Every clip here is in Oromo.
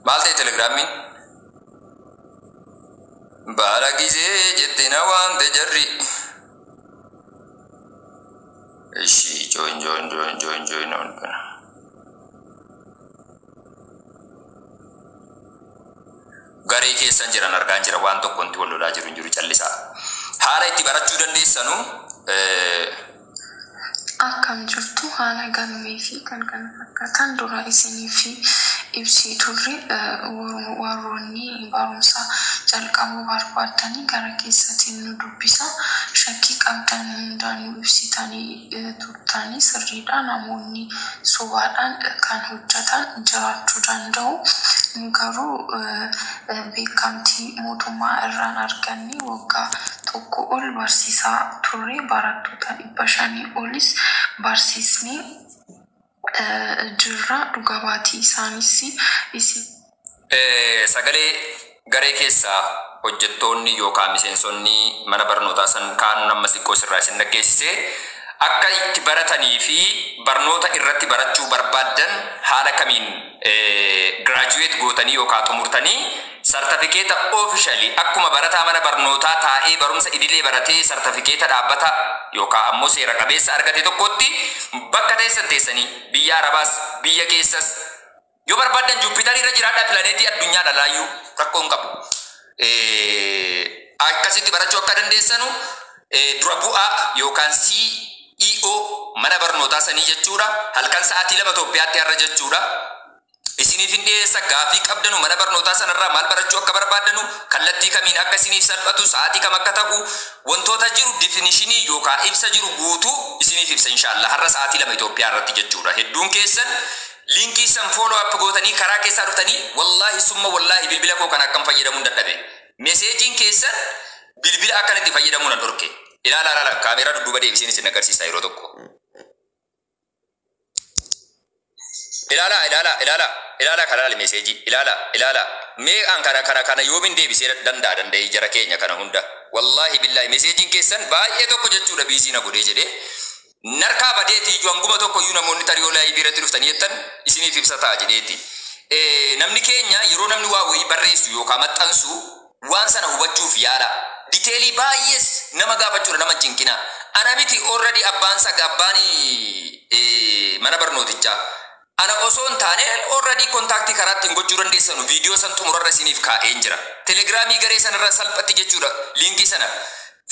Maal ta'e telegiraamiin? Baala gisee jette na waamte jarri. Ishi, join, join, join, join, join on kana. Garee keessan jiran argaan jira, waan tokko wanti wal lolaa jiru hin jiru, callisaa. Haala itti barachuu dandeessanu Akkam jirtu? Haala galmee fi kan kana fakkaatan dura isinii fi ibsii turre. Warroonni barumsa jalqabuu barbaaddanii gara keessatiin nu dubbisa. Shakkii qabdan hundaa nu ibsitanii turtanii sirriidha. Namoonni sobaadhaan kan hojjetan jiraachuu danda'u. Nu garuu beekamtii mootummaa irraan arganne waggaa 1 ol barsiisaa turre, barattoota 500 olis barsiisnee jirra. Dhuga baatii isaanis isin. Sagalee garee keessaa hojjettoonni yookaan miseensonni mana barnootaa san kaan ammas xiqqoo sirraa isin dhaggeessise, akka itti baratanii fi barnoota irratti barachuu barbaaddan haala kamiin graduate gootanii yookaan xumurtanii sartifikeeta officially akkuma barataa mana barnootaa taa'ee barumsa idilee baratee sartifikeeta dhaabbata yookaan ammoo seera qabeessa argate tokkotti bakka teessan teessanii, biyya Arabaas biyya keessas yoo barbaaddan Juupitarii irra jiraadhaa, pilaneetii addunyaa dhalaayyuu rakkoo hin qabu. Akkasitti barachuu akka dandeessanu dura bu'aa yookaan CEO mana barnootaa sanii jechuudha. Halkan sa'aatii 2 Itoophiyaatti har'a jechuudha. Isiniif hin dhiyeessa. Gaafii qabdanu, mana barnootaa sanarraa maal barachuu akka barbaaddanu, kallattii kamiin akka isiniif salphatu, sa'aatii kam akka ta'u, wantoota jiru definition yookaan ibsa jiru guutuu isiniif ibsa inshaallah har'a sa'aatii 2 Itoophiyaa irratti jechuudha. Hedduun keessan liinkii san follow up gootanii karaa keessaa dhuftanii, wallaahi summa wallaahi bilbila koo kan akkam fayyadamuu dadhabe. Meseejiin keessan bilbila akkan itti fayyadamuu nan dhorke. Ilaala, ilaala, kaameeraa dudduuba deebiseen isin agarsiisa yeroo tokko. Ilaala, ilaala, ilaala, ilaala, kana ilaali, meseejii ilaala, ilaala. Mee an kana yoomin deebisee danda'a danda'ee jara keenya kana hunda? Wallaahi billaahi meseejiin keessan baay'ee tokko jechuudha busy na godhee jedhee. Narkaa badeeti iyyuu hanguma tokko iyyuu namoonni tarii live irratti dhuftanii jettan isiniif ibsa ta'a jedheeti. Namni keenya yeroo namni waa wayii barreessu yookaan maxxansu waan sana hubachuuf yaala. Detail baay'ees nama gaafachuudha nama cinqina. Ana miti, already abbaan saga abbaan mana barnootichaa. Ana osoo hin taane already contact karaa ittiin gochuu dandeessanu viidiyoo san xumurarra isiniif kaa'een jira. Telegiraamii garee sanarra salphatti jechuudha liinkii sana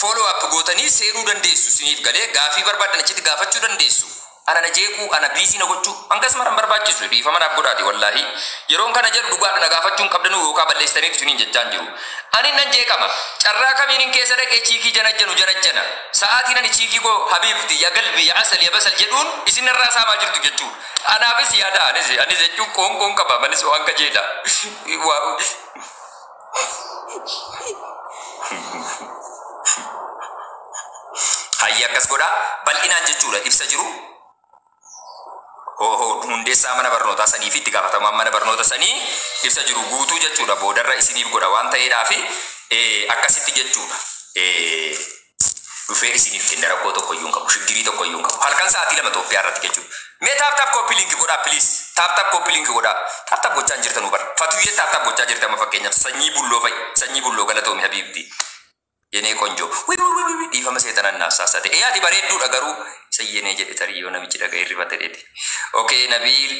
follow up gootanii seenuu dandeessu, isiniif galee gaafii barbaadan achitti gaafachuu dandeessu. Ana na jeequu, ana busy na gochuu hangas mara hin barbaachisu, dhiifama naaf godhaati wallaahi. Yeroon kana jedhu dhugaadha, na gaafachuu hin qabdanuu yookaan balleessitanii isiniin jechaan jiru. Ani nan jeeqama. Carraa kamiin hin keessa dhaqee chiikii janajjanu janajjana. Sa'aatiin ani chiikii koo حبيبتي يا قلبي يا عسل يا بسل jedhuun isin irraa saamaa jirtu jechuudha. Anaafis yaada, anis jechuun qoonqoon qaba manis waan qajeela. Waa hayyi akkas godhaa bal'inaan jechuudha ibsa jiru. Hundeessaa mana barnootaa sanii fi itti gaafatamaan mana barnoota sanii ibsa jiru guutuu jechuudha boodarra isiniif godha waan ta'eedhaafi akkasitti jechuudha. Dhufee isiniif kenna, rakkoo tokko iyyuu hin qabu, shiggirii tokko iyyuu hin qabu. Halkan sa'aatii 2 Itoophiyaa irratti jechuudha. Mee tap tap copy link godhaa, please. Tap tap copy link godhaa. Tap tap gochaa hin jirtanuu bara. Fatuyyee tap tap gochaa jirti amma fakkeenyaaf, sanyii bulloo fa'i. Sanyii bulloo galatoomi حبيبتي. የኔ ቆንጆ, wi wi wi wi, dhiifama seexanan naaf saasate. Ee, ati bareedduudha garuu isa የኔ jedhe tarii yoo namichi dhaga'e irrifate dheeti. Okay, Nabiil,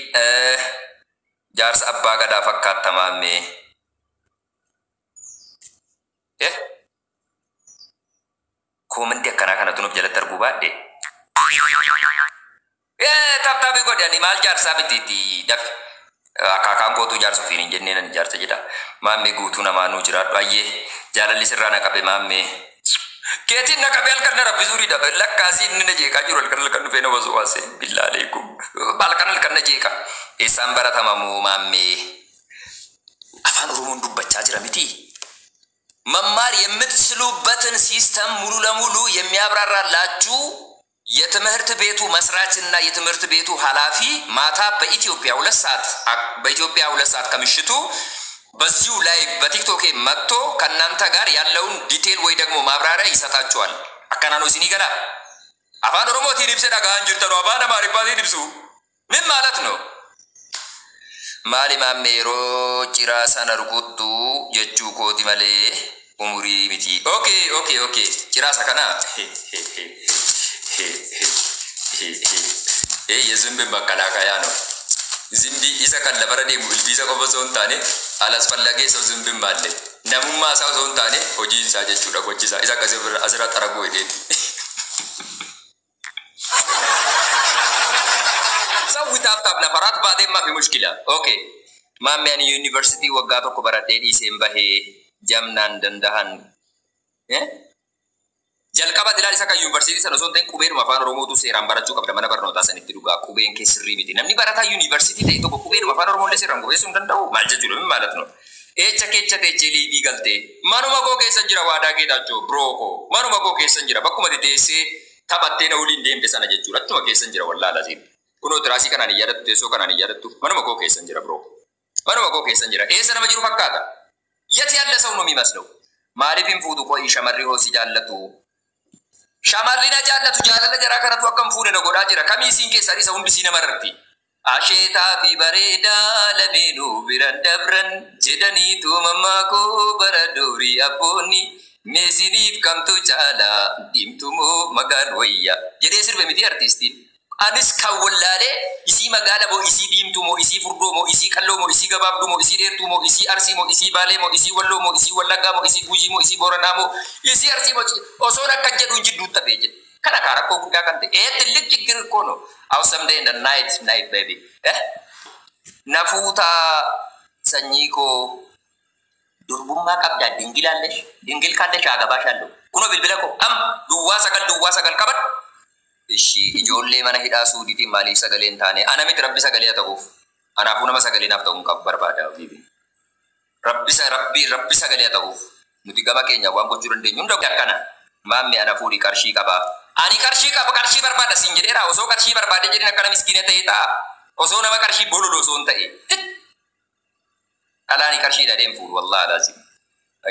jaarsa abbaa gadaa fakkaatta maammee. Eh? Comment akkanaa kanatu nuuf jalatti arguu baadhe. Tap tap godhe, ani maal jaarsaa mitiitti dafi. Akaakaan kootu jaarsa ofiin hin jennee nan jaarsa jedha. Maammee guutuu namaa nuu jiraadhu, ayyee jaalalli sirraa na qabe maammee. Keetiin na qabe, halkan na raffisuudha. Lakkaasii inni na jeeqaa jiru halkan halkan dhufee na wasu بالله عليكم. Halkan halkan na jeeqa. Eessaan baratamamoo maammee? Afaan Oromoon dubbachaa jira miti. መማር የምትችሉበትን system ሙሉ ለሙሉ የሚያብራራላችሁ የትምህርት ቤቱ መስራችና የትምህርት ቤቱ ኃላፊ ማታ በኢትዮጵያ 2 ሰዓት፣ በኢትዮጵያ 2 ሰዓት ከምሽቱ በዚሁ ላይ በቲክቶኬ መጥቶ ከእናንተ ጋር ያለውን detail ወይ ደግሞ ማብራሪያ ይሰጣችኋል። Akkanaan isinii galaa? Afaan Oromootiin ibsa dhagaan jirtan, afaan Amaariffaatiin ibsu ምን ማለት ነው? Maali maamme yeroo ciraa sana rukuttu jechuu kooti malee umurii miti. Okay. Ciraasa kana. የዝንብ መከላከያ ነው። ዝንቢ isa kan lafarra deemu ilbiisa qofa osoo hin taane alasfallagee ሰው ዝንብም አለ. Namummaa isaa osoo hin taane hojiin isaa jechuudha, gochi isaa isa akkasii asirra xaraguu hedheeti. سوي tap tap نفرات بعدين ما في مشكلة. Okay. Maamme ani yuunivarsiitii waggaa tokko baradhee dhiiseen bahee jamnaan dandahan. Jalqaba ilaali, isa kan yuunivarsiitii sana osoo hin ta'in qubeedhuma afaan Oromootu seeraan barachuu qabda mana barnootaa sanitti. Dhugaa qubeen kee sirrii miti. Namni barataa yuunivarsiitii ta'e tokko qubeedhuma afaan Oromoo illee seeraan qubeessuu hin danda'u. Maal jechuudha? Min ማለት ነው? Eecha keecha teechee liivii galtee? Manuma koo keessan jira, waadaa geetaachoo bro koo, manuma koo keessan jira. Bakkuma teessee taphattee na waliin deemte sana jechuudha. Achuma keessan jira, wallaa laziim. Kunoo tiraasii kanaan hin yaadattu, teessoo kanaan hin yaadattu. Manuma koo keessan jira, bro. Manuma koo keessan jira. Eessa nama jiru fakkaata? የት ያለ ሰው ነው የሚመስለው? Maaliif hin fuutu? Qo'i, shamarri hoo si jaallatu? Shamarri na jaallatu, jaalala jaraa kanatu akka hin fuune na godhaa jira. Kamii isiin keessaa isa hundi sii namarratti. Asheetaa fi bareedaa lameenuu biran dabran jedhaniitu mammaa koo bara durii abboonni, meesiniif kamtu caalaa, diimtuu moo magaan wayya jedhee sirbe miti artiistiin. Anis kan wallaalee isii magaala moo isii diimtuu moo isii furdoo moo isii qalloo moo isii gabaabduu moo isii dheertuu moo isii Arsii moo isii Baalee moo isii Walloo moo isii Wallaggaa moo isii Gujii moo isii Booranaa moo isii Arsii moo osoon akka jedhuun jidduutti hafee jedhe. Kana kaa rakkoo guddaa kan ta'e. Ee, ትልቅ ችግር እኮ ነው። Awesome day and the night night baby. Eh? Nafuutaa sanyii koo, durbummaa qabdaa? Dingilaallesh dingil kaallesh agabaashallu. Kunoo bilbila koo am 0909 qabadhu. Ishi ijoollee mana hidhaa Suudiitiin maaliif sagalee hin taane? Ana miti, Rabbi sagalee haa ta'uuf. Anaafuu nama sagalee naaf ta'uu hin qabu barbaada. Rabbi Rabbi Rabbi sagalee haa ta'uuf. Nuti gama keenya waan gochuu dandeenyu hunda akkana. Maamme ana fuudhi, qarshii qabaa. Ani qarshii qaba, qarshii barbaada siin jedheera. Osoo qarshii barbaade jedhin akkana miskiina ta'ee ta'a. Osoo nama qarshii bololu osoo hin ta'e. Dhalaani qarshii dhadheen fuudhu, wallaahi laazim.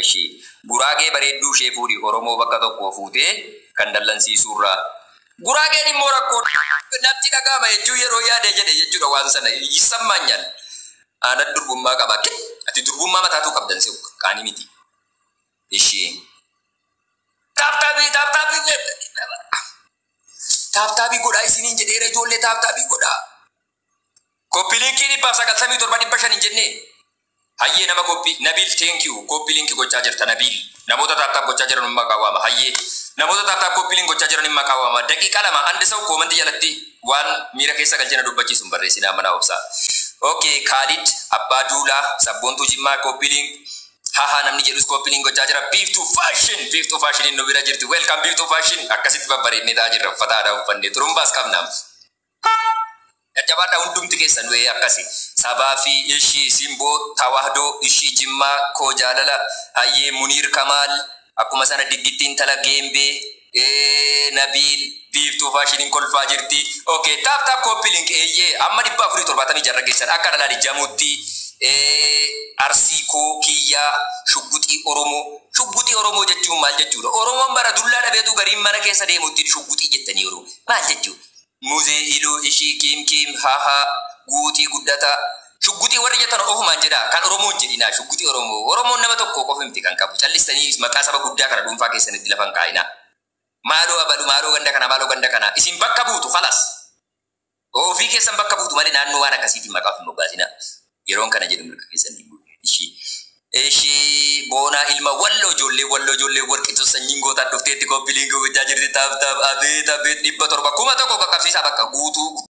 Ishi guraagee bareedduu ishee fuudhi, Oromoo bakka tokko fuutee kan dallansiisuurraa. Guraageen immoo rakkoo natti dhaga'ama jechuun yeroo yaade jedhe jechuudha waan sana ይሰማኛል. Ana durbummaa qaba. Ati durbummaa mataatuu qabdan se'u qaanii miti. Ishee. Tap tapii, tap tapii, tap tapii godhaa isiniin jedheera, ijoollee, tap tapii godhaa. Copy linkii 197 500 hin jennee. Hayyee, nama copy Nabil, thank you, copy link gochaa jirta Nabil. Namoota tap tap gochaa jiran maqaa waama. Hayyee, namoota tap tap copy link gochaa jiran maqaa waama. Daqiiqaa 2 አንድ ሰው comment jalatti waan miira keessa galchina dubbachiisu hin barreessinaa mana obsaa. Okay, Khalid Abbaa Duulaa sabboontuu Jimmaa copy link haha namni jedhus copy link gochaa jira. Biiftuu Fashion, Biiftuu Fashion nu bira jirti. Welcome, Biiftuu Fashion. Akkasitti babbareednee ta'aa jirra, uffata aadaa uffannee xurumbaas qabnaam. Jajjabaadhaa hundumti keessan wayii akkasi. Sabaa fi ishii simboo tawahdoo ishii Jimmaa koo jaalala, hayyee, Muniir Kamaal, akkuma sana diggittiin tala geembee, Nabiil, Biiftuu Faashiniin kolfaa jirti. Okay, tap tap copy link, eeyyee, amma 476 keessan akka dhalaa jamutti. Arsii koo kiyyaa, shugguxii Oromoo. Shugguxii Oromoo jechuun maal jechuudha? Oromoon bara dullaa dhabeetu gariin mana keessa deemutti shugguxii jettanii yeroo maal jechuudha? Muzee iluu ishii kiim kiim haha guutii guddataa. Shugguxii warri jettan ofumaan jedha, kan Oromoon jedhina shugguxii Oromoo. Oromoon nama tokko qofa miti kan qabu. Callistanii maqaa saba guddaa kana dhuunfaa keessanitti lafan kaa'inaa. Maaloo abalu, maaloo ganda kana, maaloo ganda kana isin bakka buutu خلاص. Ofii keessan bakka buutu malee naannoo waan akkasiitiin maqaa of hin moggaasinaa. Yeroon kana jedhu mirga keessan ni bu'u. Ishii. Ishii boonaa ilma Walloo, ijoollee Walloo, ijoollee warqitu sanyiin gootaan dhufteetti copy link gochaa jirti. Tap tap, abeet abeet, 700 1000 qaqqabsiisaa bakka guutuu.